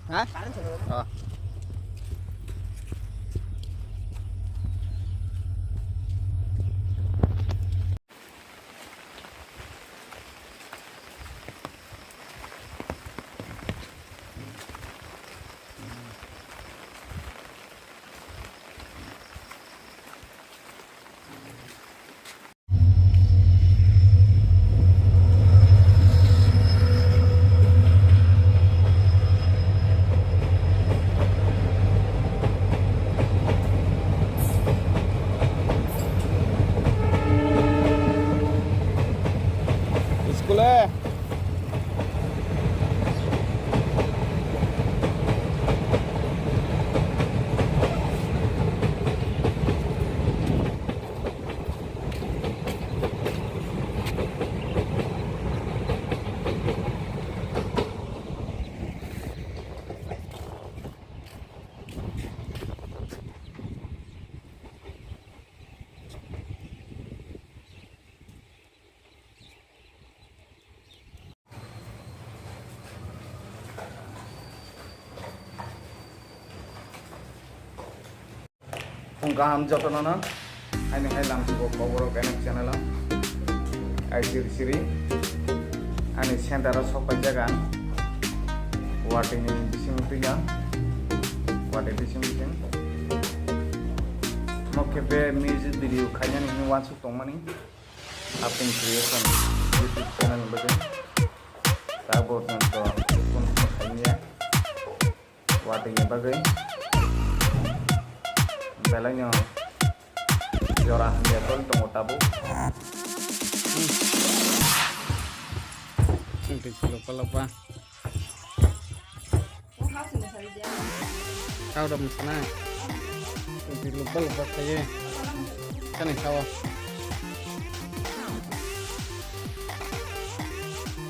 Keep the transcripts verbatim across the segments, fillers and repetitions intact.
Ha? Oh. School e. Phung kaham jotono no. Ani hai lam sugo koborok N F channel o. Ai siri siri. Ani center o sok pai jaga. Watwi ni bising twi ya. Watwi bising bising. Mo khe be music video khainani hwnwi uansuk tongmani. Hapin Creation YouTube channel ni bagwi. Tabuk nokto phone khaimya. Watwi ni bagwi. Belai no jora hamya tol tongo tabuk. Twi silo palokba. Kau dah musnai. Twi lubba lubba khaye. Kani khawa.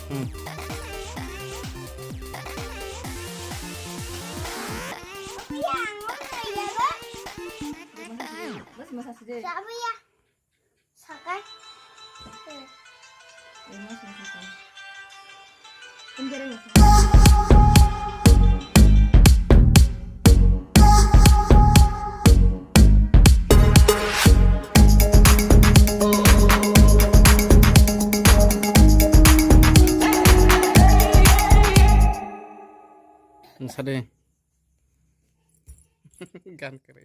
Hmm. Sakai. Sade. Gan kere.